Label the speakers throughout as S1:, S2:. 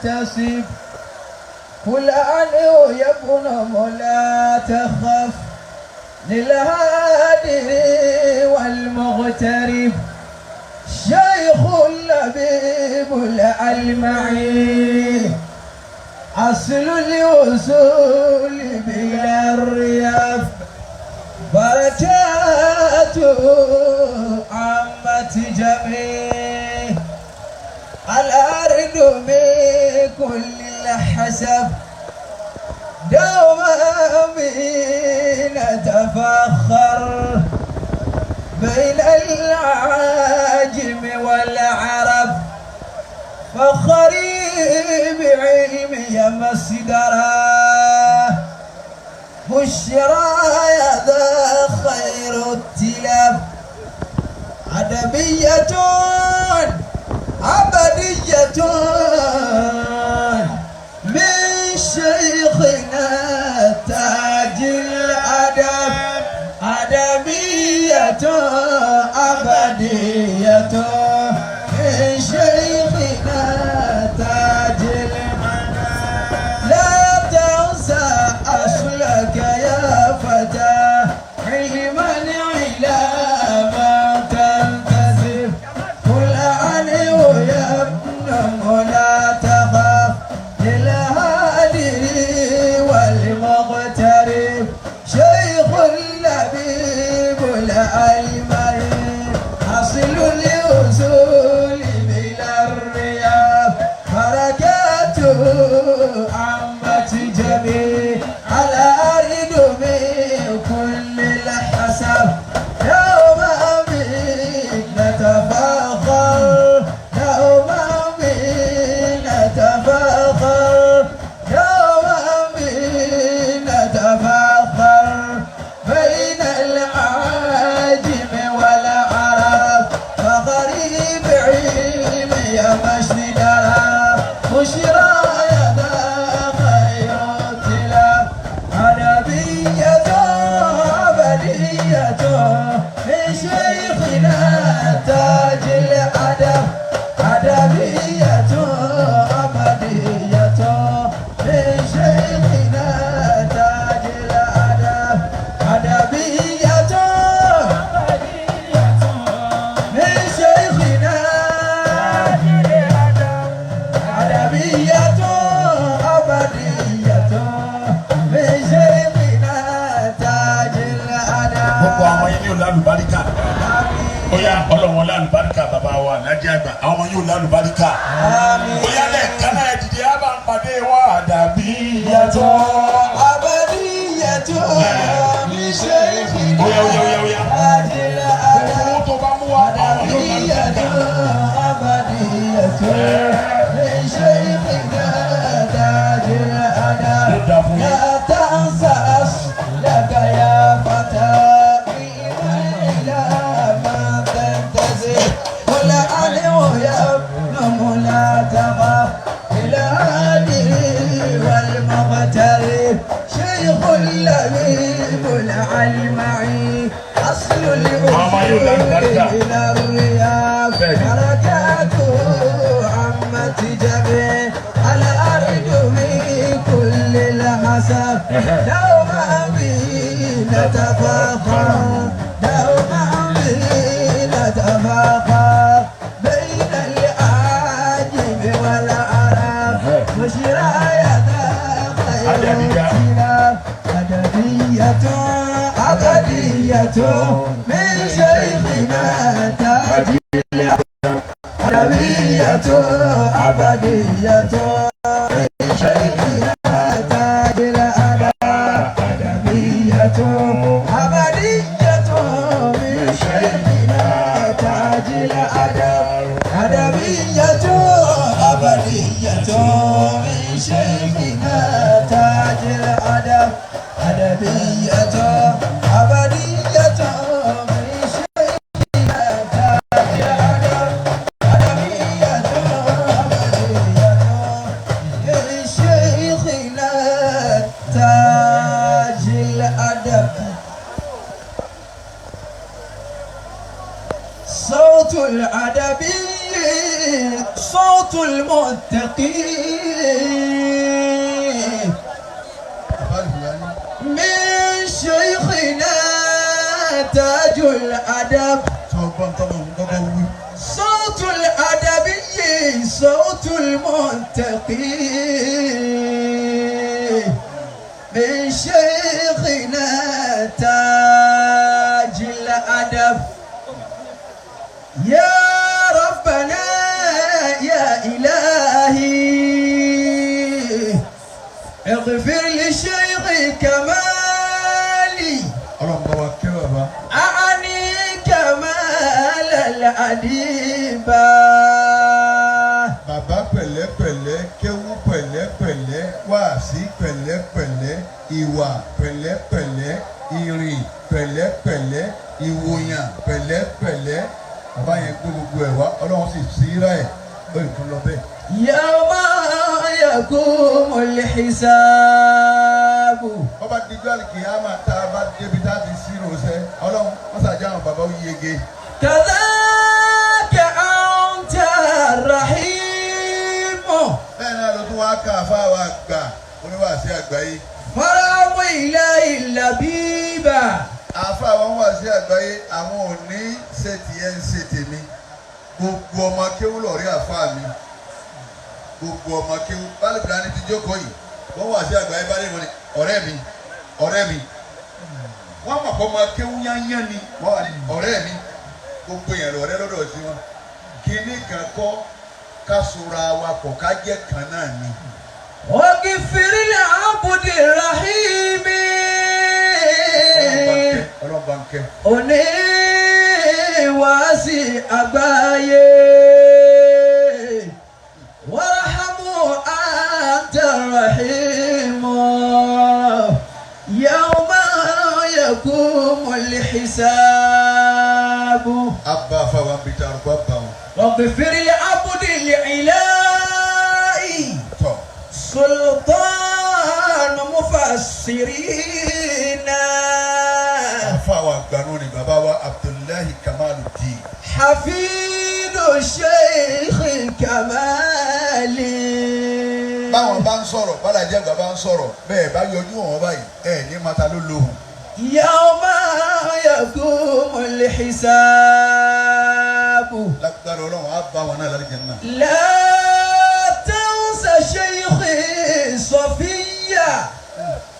S1: تنتسب. قل عنه يا ابن لا تخف للهادر والمغترب. شيخ اللبيب الألمعي أصل الوصول بلا الرياف. بركاته عمت جميع الأرض بكل الحسب. دوما نتفخر بين العاجم والعرب. فخري بعلمي مصدرا بشرى يا ذا خير التلاب. أدبية أبدية من شيخنا تاج الأدب. أدبية أبدية من شيخنا تاج الأدب. لا تنسى أصلك يا فتى علما إلى ما تنتسب. قل عنه يا ابن ولا تخاف للهادر والمغترب. شيخ اللبيب الأيمن أصل الأصول بلا الرياب. بركاته عمت جميع الأرض من كل الحسب. يوم بك نتفاخر، يوم بك نتفاخر، يوم بك نتفاخر بين العاجم والعرب. فغريب علمي يا مشدرا بشرى يا ذا خير التلاب. أدبية أبدية من شيخنا تاج الأدب. أدبية أبدية من شيخنا تاج الأدب. أدبية من شيخنا أدبية أبدية من شيخنا تاج
S2: Gbogbo
S1: الأدب.
S2: Àwọn yín ní ò lálùbáríkà. Ó yá, ọlọ́wọ́n lálùbáríkà, bàbá wa Alhaji Àgbà, àwọn ọmọ yóò lálùbáríkà.
S1: آمين.
S2: Ó yá, lẹ́ẹ̀kan náà, dìde, á bá ń pàdé wa àdàbí yàtọ̀.
S1: أبدية من شيخنا
S2: Ó yá, ó yá, ó yá, ó yá.
S1: تاج
S2: Gbogbo
S1: الأدب.
S2: owó tó bá mú wa, àwọn yóò
S1: أدبية
S2: lálùbáríkà.
S1: أبدية من شيخنا تاج الأدب.
S2: Ó dà fún yín.
S1: لا تنسى أصلك يا فتى إلى ما تنتسب. قل عنه يا ابن لا تخاف إلى هذه والمغترب. شيخ اللبيب العلمعي أصل
S2: Màmá yóò lálùbáríkà.
S1: الأصول إلى الرياض.
S2: Bẹ́ẹ̀ni.
S1: بركاته عمت جميع الأرض من كل الحسب. دوما به نتفاخر، دوما به نتفاخر بين العاجم والعرب. بشرى يا ذا خير الكلاب. أدبية أبدية من شيخنا تاج. أدبية أبدية من شيخنا تاج الأدب. أدبية أبدية من شيخنا تاج الأدب. أدبية أبدية من شيخنا تاج الأدب. أدبية أبدية من شيخنا تاج الأدب. أدبية أبدية من شيخنا تاج الأدب. صوت الأدبي صوت المتقين
S3: Bàbá Al-Fulani.
S1: من شيخنا تاج الأدب
S3: Sọ gbọ́n tọ́mọ ń kọ́kọ́ wí.
S1: صوت الأدبي صوت المنتقي من شيخنا تاج الأدب يا ربنا يا إلهي اغفر لشيخ كمالي
S3: Ọlọ́run bá wa kẹ́ bàbá.
S1: أعني كمال الأديبة
S3: Bàbá pẹ̀lẹ́pẹ̀lẹ́, kéwú pẹ̀lẹ́pẹ̀lẹ́, wáàsí pẹ̀lẹ́pẹ̀lẹ́, ìwà pẹ̀lẹ́pẹ̀lẹ́, ìrìn pẹ̀lẹ́pẹ̀lẹ́, ìwòyàn pẹ̀lẹ́pẹ̀lẹ́. Bàbá yẹn gbé gbogbo ẹ̀ wá, Ọlọ́run sì sí ra ẹ̀ lóyún tó lọ bẹ́ẹ̀.
S1: يوم يقوم الحساب
S3: Bọ́bá dijú àlìkìyámà tá a bá débi tá a ti sírò sẹ́, Ọlọ́run wọ́n ṣàjẹ́ àwọn bàbá ó yege.
S1: كذاك أنت الرحيم
S3: Bẹ́ẹ̀ náà ló tún wá ká àfáà wa gbà oníwàásí àgbáyé.
S1: فرام إلهي اللبيبة
S3: Àfáà wọn wà sí àgbáyé, àwọn ò ní ṣe tiẹ̀ ń ṣe tèmi. Gbogbo ọmọ kéwú lọ̀rí àfáà mi. Gbogbo ọmọ kéwú bálùbíra ni ti jókòó yìí. Wọ́n wà sí àgbáyé bá dé wọn ni ọ̀rẹ́ mi, ọ̀rẹ́ mi. Wọ́n mọ̀ pé ọmọ kéwú yányán ni wọ́n wà ní ọ̀rẹ́ mi. Gbogbo èèyàn lọ̀rẹ́ lọ́dọ̀ sí wọn. Kinní kan kọ́ ká sora wa pọ̀ ká jẹ́ kan náà ni.
S1: واغفر لعبد الرحيم
S3: Ọlọ́run bá ń kẹ́.
S1: Òní wá sí àgbáyé wàhámù àǹtàràhìmù yawma yaqumul hisabu.
S3: Abba afáwa ń bi tá arúgbó àbá wọn.
S1: واغفر لعبد العلاء
S3: Tọ̀.
S1: سلطان مفسرين
S3: Àfáwa àgbànú ni bàbá wa Abdullahi Kamaluddin.
S1: حفيد الشيخ كمالي
S3: Báwọn bá ń sọ̀rọ̀, Bálàjẹ́ àgbà bá ń sọ̀rọ̀, bẹ́ẹ̀ bá yọjú wọn báyìí, ẹ̀ ní mata ló lóhùn.
S1: يوم يقوم الحساب
S3: Lágbára Ọlọ́run á bá wọn náà lálẹ́ jẹ́ náà.
S1: لا تنسى شيخي صفية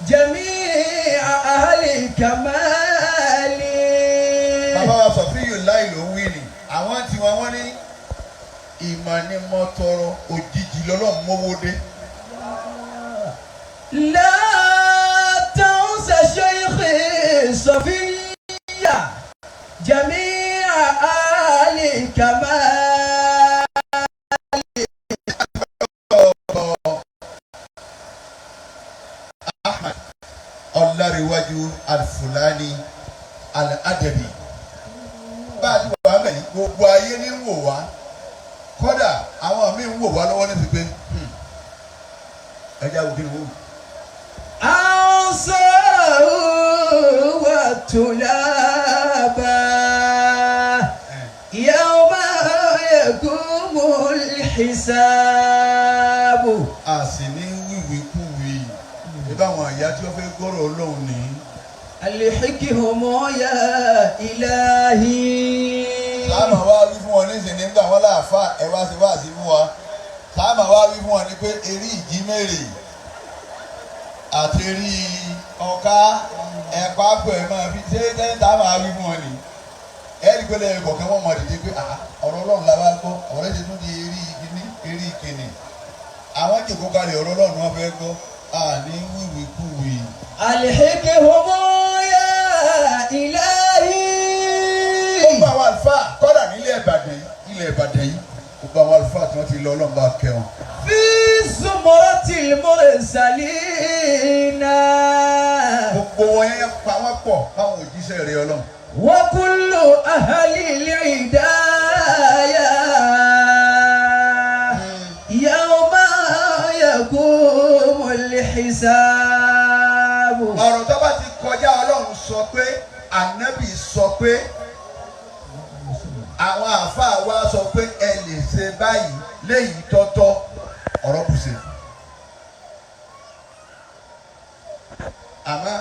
S1: جميع أهل كمالي
S3: Bàbá wa Sọ̀fíyù láì ló ń wí ni, àwọn tí wọn wọ́n ní ìmọ̀ ni mo tọrọ òjijì lọ́lọ́run mówó dé.
S1: لا تنسى شيخي صفية جميع آل كمال
S3: Ahmad Ọláréwájú Alfulani Al-Adabi. Bá a ti wà mẹ́yìn, gbogbo ayé ní ń wò wá. Kódà àwọn míì ń wò wá lọ́wọ́ ní ti pé ẹ jẹ́ àwọn kí ni wọ́n wò.
S1: أنصار والتلابا يوم يقوم الحساب
S3: A sì ní wíwíkúwí. Ibà àwọn ìyá tí wọ́n fẹ́ gbọ́rọ̀ Ọlọ́run ní.
S1: الحكهم يا إلهي
S3: Sáàmà wá wí fún wọn nísìnyí nígbà wọn láàfà ẹ wá sí wá sí fún wa. Sáàmà wá wí fún wọn ní pé eré ìjímèrè àti eré ọ̀ká ẹ̀pá pẹ̀ máa fi ṣé tẹ́lẹ̀ tá a máa wí fún wọn ni. Ẹ rí i pé lẹ́yìn kọ̀ọ̀kan wọ́n mọ̀ dìde pé "Ah, ọ̀rọ̀ Ọlọ́run la wá gbọ́ ọ̀rẹ́ ti tún di eré ìkíní eré ìkíní. Àwọn jòkó kalẹ̀ ọ̀rọ̀ Ọlọ́run wọn fẹ́ gbọ́ àní wíwíkúwì.
S1: الحكهم يا إلهي
S3: Gbogbo àwọn àlùfáà kọ́dà nílẹ̀ Ìbàdàn yìí ilẹ̀ Ìbàdàn yìí gbogbo àwọn àlùfáà tí wọ́n ti lọ Ọlọ́run bá kẹ́ wọn.
S1: في زمرة المرسلين
S3: Gbogbo wọn yẹn pa wọ́n pọ̀ báwọn òjíṣẹ́ rẹ̀ Ọlọ́run.
S1: وكل أهل الهداية يوم يقوم الحساب
S3: Ọ̀rọ̀ tó bá ti kọjá Ọlọ́run sọ pé ànábì sọ pé àwọn àáfàá wa sọ pé ẹ lè ṣe báyìí léyìí tọ́tọ́ ọ̀rọ̀ kù sí. Àmọ́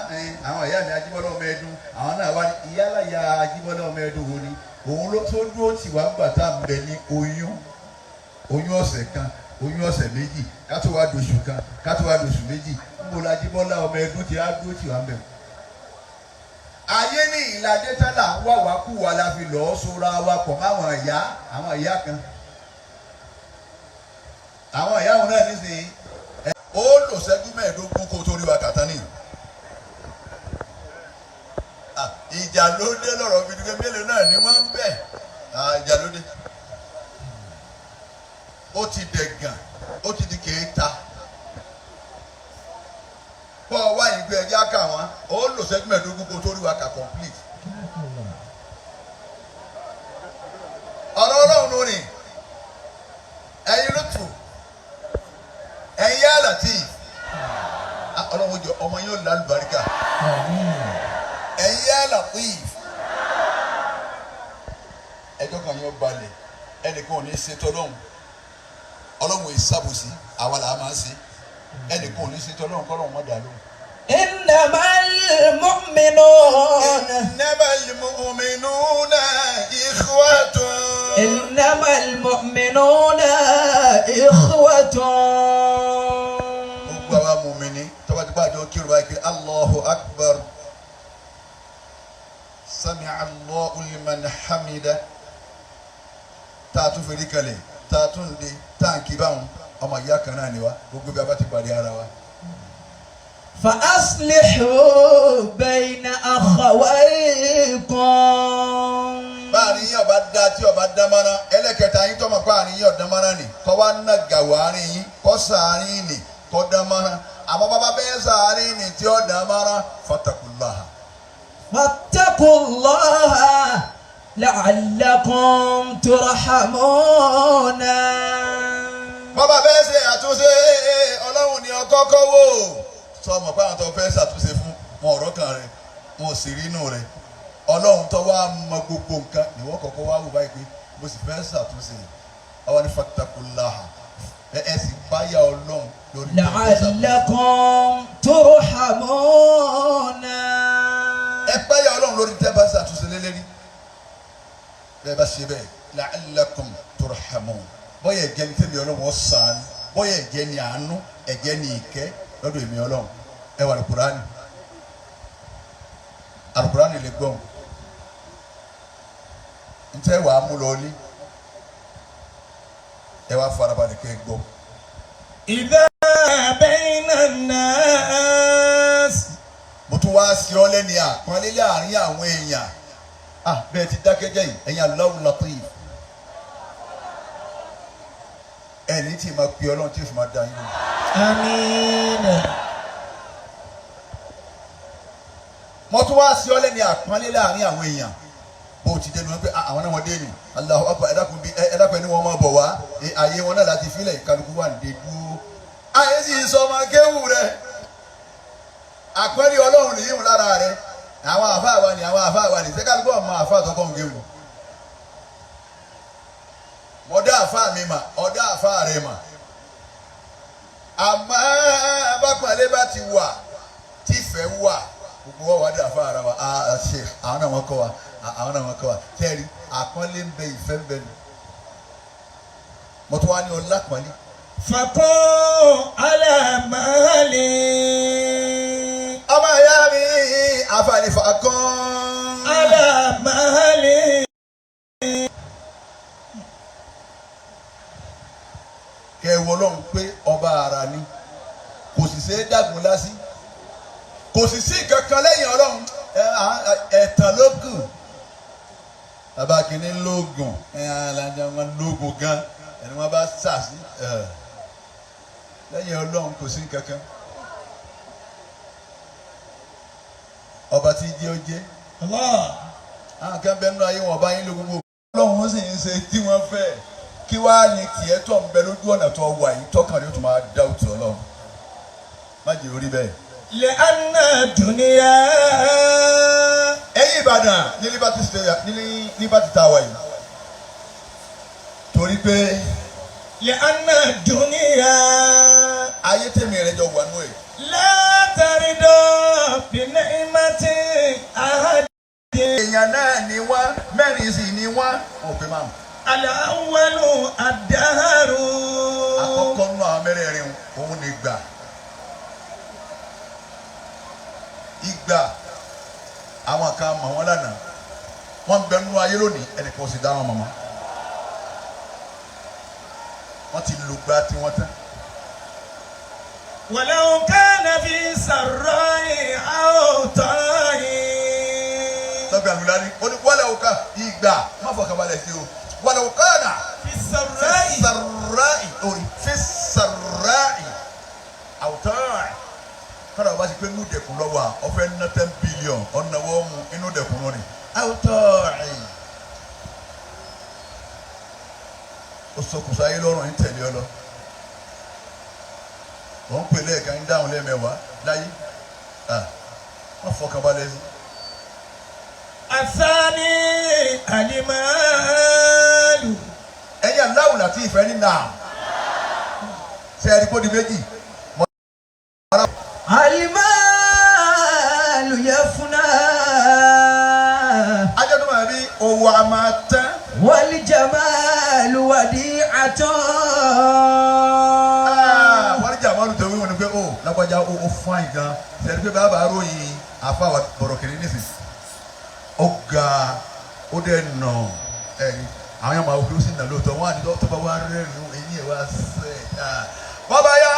S3: àwọn ìyá mi Ajíbọ́lá ọmọ ẹdun, àwọn náà wá ní ìyálàyà Ajíbọ́lá ọmọ ẹdun wo ni òun ló tó dúró tì wá ńgbà tá à ń bẹ ní oyún, oyún ọ̀sẹ̀ kan, oyún ọ̀sẹ̀ méjì, ká tó wá dòṣù kan, ká tó wá dòṣù méjì, ńbo la Ajíbọ́lá ọmọ ẹdun ti á dúró tì wá ń bẹ̀. Ayé ní ìlàdé tálà ń wá wá kú wa la fi lọ́ọ́ sora wa pọ̀ máwọn ìyá, àwọn ìyá kan, àwọn ìyá òun náà nísìnyí. Ó lò ṣẹ́jú 15 kó tó rí wa kàtá nìyí. Ìjà ló dé lọ́rọ̀ gidigidi, mélòó náà ni wọ́n ń bẹ̀. Ìjà ló dé. Ó ti dẹ̀gàn, ó ti di kéèta. Bọ́ ọ wá ìgbé ẹja kà wọ́n, ó lò ṣẹ́jú 15 kó tó rí wa kà complete. Ọ̀rọ̀ Ọlọ́run ló rìn. Ẹ̀yin ló tù. Ẹ̀yin yá Latif. Ọlọ́run jọ ọmọ yóò lálùbáríkà. Ẹ̀yin yá Latif. Ẹjọ́ kan yóò balẹ̀, ẹnìkan ò ní ṣe tọ́lọ́hún. Ọlọ́run ò sábòsí, àwa là á máa ṣe. Ẹnìkan ò ní ṣe tọ́lọ́hún kọ́lọ́hún má dà lóhùn.
S1: إنما المؤمنون
S3: إنما المؤمنون إخوة.
S1: إنما المؤمنون إخوة.
S3: Gbogbo àwa mùmíní tọ́ba tí bá jọ kírun báyìí pé Allahu Akbar, sami'a Allahu liman hamida, tá a tún fèrè kalẹ̀, tá a tún de, tá a ń kí báwọn ọmọ ìyá kan náà ni wa, gbogbo bí a bá ti pàdé ara wa.
S1: فأصلحوا بين أخويكم.
S3: Báàrin yín ọba dá tí ọba dá mọ́ra, ẹlẹ́kẹta yín tọ́mọ̀ páàrin yín ọ̀dá mọ́ra ni kọ́ wá ná gàwọ́ àárín yín, kọ́ sàárín ni kọ́ dá mọ́ra, àmọ́ bàbá bẹ́ẹ̀ sàárín ni tí ó dá mọ́ra, fattaqullaha.
S1: فاتقوا الله لعلكم ترحمون.
S3: Bàbá bẹ́ẹ̀ ṣe àtúnṣe, Ọlọ́run ni ọkọ́kọ́ wò. Sọ mọ̀ pé àwọn tó fẹ́ ṣàtúnṣe fún wọn ọ̀rọ̀ kan rẹ̀, wọn ò sì rí inú rẹ̀. Ọlọ́run tó wá mọ gbogbo nǹkan ìwọ kọ̀ọ̀kan wá wò báyìí pé mo sì fẹ́ ṣàtúnṣe. Àwọn ní fattaqullaha, ẹ sì báyà Ọlọ́run lórí tó fẹ́ ṣàtúnṣe.
S1: لعلكم ترحمون.
S3: Ẹ báyà Ọlọ́run lórí tẹ́ bá ṣàtúnṣe lélẹ́rí. Bẹ́ẹ̀ bá ṣe bẹ́ẹ̀, la'allakum turhamun. Bọ́yá ẹ̀jẹ̀ ni tẹ́mi Ọlọ́run ọ̀sán, bọ́yá ẹ̀jẹ̀ ni àánú, ẹ̀jẹ̀ ni ìkẹ́ lọ́dọ̀ èmi Ọlọ́run. Ẹ wà Alukurani, Alukurani lè gbọ́n. Ntẹ́ wàá mú lọ ní, ẹ wàá farabalẹ̀ kẹ́ gbọ́.
S4: إذا بين الناس.
S3: Mo tún wá sí ọ lẹ́ni àpọ́nlé láàrin àwọn èèyàn. Ah, bẹ́ẹ̀ ti dákẹ́jẹ́ yìí, ẹ̀yin Allahu Latif. Ẹni tí ma pe Ọlọ́run tí o fi máa da yín lóhùn.
S4: آمين.
S3: Mo tún wá sí ọ lẹ́ni àpọ́nlé láàrin àwọn èèyàn. Bó ti dénú pé àwọn náà wọ́n dé ni, Allahu Akbar, ẹ dákun bí ẹ dákun ẹni wọ́n máa bọ̀ wá, ààyè wọn náà láti fílẹ̀, kálukú wà nídìí dúró. Àyè sì sọ ọmọ kéwù rẹ̀. Àpọ́nlé Ọlọ́run nìyí wọn lára rẹ̀. Àwọn àfáà wa ni, àwọn àfáà wa ni, ṣé kálukú ọmọ àfáà tó kọ́ ń kéwù? Mo dá àfáà mi mà, ọ̀dá àfáà rẹ̀ mà. Àmọ́ bápọ̀nlé bá ti wà, tífẹ̀ẹ́ wà, gbogbo wa wà dé àfáà ara wa. Ṣe àwọn náà wọ́n kọ́ wa, àwọn náà wọ́n kọ́ wa. Tẹ́rì àpọ́nlé ń bẹ, ìfẹ́ ń bẹ nù. Mo tún wá ní ọlá pọ́nlé.
S4: فقوا على مالي.
S3: Ọmọ ìyá mi àfààní fàkàn.
S4: على مالي.
S3: Kẹ wọ lọ́hùn pé ọba ara ni, kò sì ṣe é dàgùn lásì, kò sì sí kankan lẹ́yìn Ọlọ́run. Ẹ̀tàn ló kù. Bàbá kìíní lóògùn, ẹ alájà wọn lóògùn gan, ẹni wọn bá sàṣì ẹ lẹ́yìn Ọlọ́run kò sí kankan. Ọba tí jẹ́ ó jẹ́.
S4: Allah.
S3: Àwọn kan bẹ nínú ayé wọn, ọba yín ló gbogbo. Ọlọ́run sì ń ṣe tí wọ́n fẹ́. Kí wàá ní tiẹ̀ tó ń bẹ lójú ọ̀nà tó wà yìí tọkàn rẹ̀ ó tún máa dá òtún Ọlọ́run. Má jẹ́ orí bẹ́ẹ̀.
S4: لأن الدنيا.
S3: Ẹ̀yin Ìbàdàn ní Liberty Stadium, ní Liberty Tower yìí, torí Torí pé
S4: لأن الدنيا
S3: ayé tèmi rẹ jọ wà nú ẹ̀.
S4: لا ترضى بنعمة أحد.
S3: Èèyàn náà ni wọ́n, mẹ́rin sì ni wọ́n. Wọn ò pé márùn.
S4: الأول الدهر.
S3: Àkọ́kọ́ nínú àwọn mẹ́rẹ̀ẹ̀rin òun ni ìgbà. Ìgbà àwọn kan mọ̀ wọ́n lánàá, wọ́n ń bẹ nínú ayé lónìí, ẹnìkan ò sì dá wọn mọ̀ mọ́. Wọ́n ti lò gba tiwọn tán.
S4: ولو كان في سراء أو طاء.
S3: Lọ́gbà lula ni ó ní wàlẹ̀ òkà ìgbà má fọkànbalẹ̀ sí o, wàlẹ̀ òkà nà
S4: في السراء
S3: fi sàráì orí fi sàráì àwùtọ́ kọ́dà wá sí pé inú dẹ̀kun lọ́wọ́ à ọ̀fẹ́ ná 10 billion ọ̀nàwọ́ mu inú dẹ̀kun lọ ni àwùtọ́ ó sọkùsọ ayé lọ́rùn ń tẹ̀lé ọ lọ wọ́n ń pè lẹ́ẹ̀kan ń dáhùn lẹ́ẹ̀mẹ́wàá láyé wọ́n fọkànbalẹ̀ sí.
S4: الثاني المال.
S3: Ẹ̀yin aláwù láti ìfẹ́ ní nà ṣe é rí kó di méjì.
S1: المال يفنى.
S3: Ajọ́ tó máa bí owó a máa tán.
S1: والجمال وديعة.
S3: Wọ́n ní jàmọ́lù tó wíwọ́n ni pé ó lágbájá ó fáìn gan ṣe é rí pé bàbá ròyìn àfa bọ̀rọ̀ kìnìún nísìn ó ga ó dẹ̀ nà ẹ̀rí àwọn yàrá máa wò pé ó sì nà lóòótọ́ wọn àti tó bá wá rẹ́rìn-ín eyín ẹ̀ wá sẹ̀ bọ́bá yá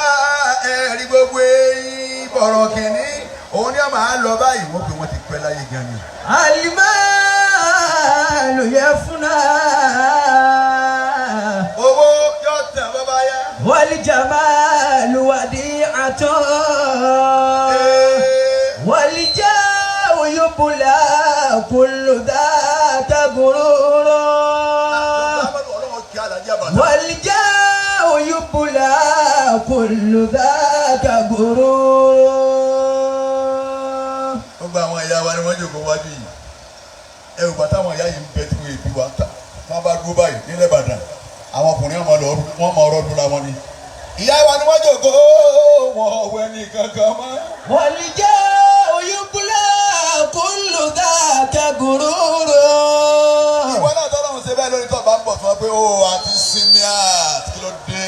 S3: ẹ̀rí gbogbo eyín bọ̀rọ̀ kìnìún òun ni a máa lọ báyìí wọ́n pé wọ́n ti pẹ́ láyé gan ni.
S1: المال يفنى.
S3: Owó yóò tẹ̀ bọ́bá yá.
S1: والجمال وديعة. والجاه يبلى كل ذاك غرور. والجاه يبلى كل ذاك غرور.
S3: Gbogbo àwọn ìyá wa ni wọ́n jókòó wájú yìí. Ẹ ò bá táwọn ìyá yìí ń bẹ tí wọ́n èbí wa ta tí wọ́n bá dúró báyìí nílẹ̀ Ìbàdàn, àwọn ọkùnrin wọn máa lọ wọ́n máa rọ́ọ̀dún ra wọn ni. Ìyá wa ni wọ́n jókòó wọn ò wẹ ní kankan mọ́.
S1: والجاه يبلى كل ذاك غرور.
S3: Ìwọ náà tọ́lọ́ ń ṣe bẹ́ẹ̀ lórí tó bá ń bọ̀ fún wa pé ó àti sinmi àti kí ló dé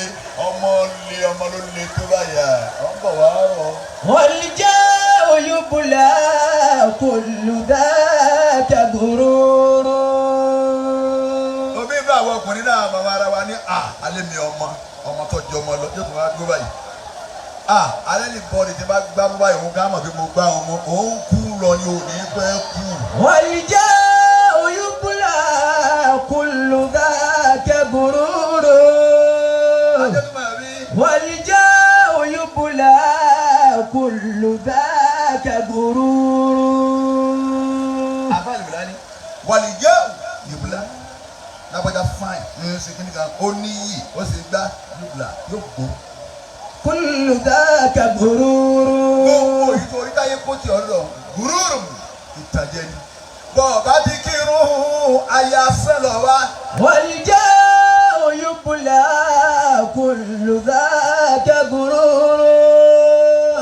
S3: ọmọ lé ọmọ ló lé tó báyà ọ̀ ń bọ̀ wá rọ̀.
S1: والجاه يبلى كل ذاك غرور.
S3: Omi bá àwọn ọkùnrin náà màmá ara wa ní à alẹ́ mi ọmọ ọmọ tó jọ ọmọ lọ yóò tún wá dúró báyìí à alẹ́ ní bọ́ọ̀lì tí bá gbá mú báyìí òun ká mọ̀ pé mo gbá wọn mọ́ òun kú lọ ni ò ní pẹ́ kú.
S1: والجاه يبلى كل ذاك غرور.
S3: Ajẹ́ tó máa rí.
S1: والجاه يبلى كل ذاك غرور.
S3: Àbáyé ìbílá ni wàlìjẹ́ ìbílá lágbájá fáìn ń ṣe kíní kan ó níyì ó sì gbá yóò yóò gbó.
S1: كل ذاك غرور.
S3: Gbogbo èyí tó orí táyé kó tì ọ́ lọ gúrúrù ìtàjẹ ni. Bọ́ọ̀ bá ti kírun aya sẹ́lọ̀ wa.
S1: والجاه يبلى كل ذاك غرور.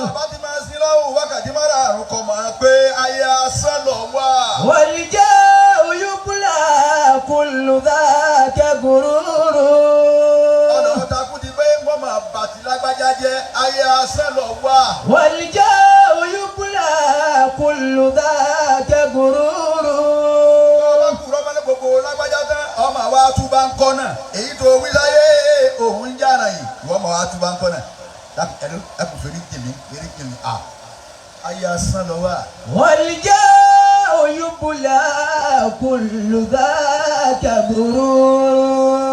S3: Bàbá ti máa sin lọ́wọ́ wákàtí márààrún kọ máa pé aya sẹ́lọ̀ wà.
S1: والجاه يبلى كل ذاك غرور.
S3: Ọ̀nà ọ̀tàkùn ti pé wọ́n máa bàtí lágbájá jẹ́ aya sẹ́lọ̀ wà.
S1: والجاه يبلى كل ذاك غرور.
S3: Bọ́ọ̀bá kúrọ́ mọ́lẹ́ gbogbo lágbájá tán ọmọ àwa túbá ń kọ́ náà. Èyí tó wí láyé òun ń jára yìí ìwọ́n mọ̀ wá túbá ń kọ́ náà. Ẹkùn fèrè jìnnì fèrè jìnnì à. Aya sẹ́lọ̀ wà.
S1: والجاه يبلى كل ذاك غرور.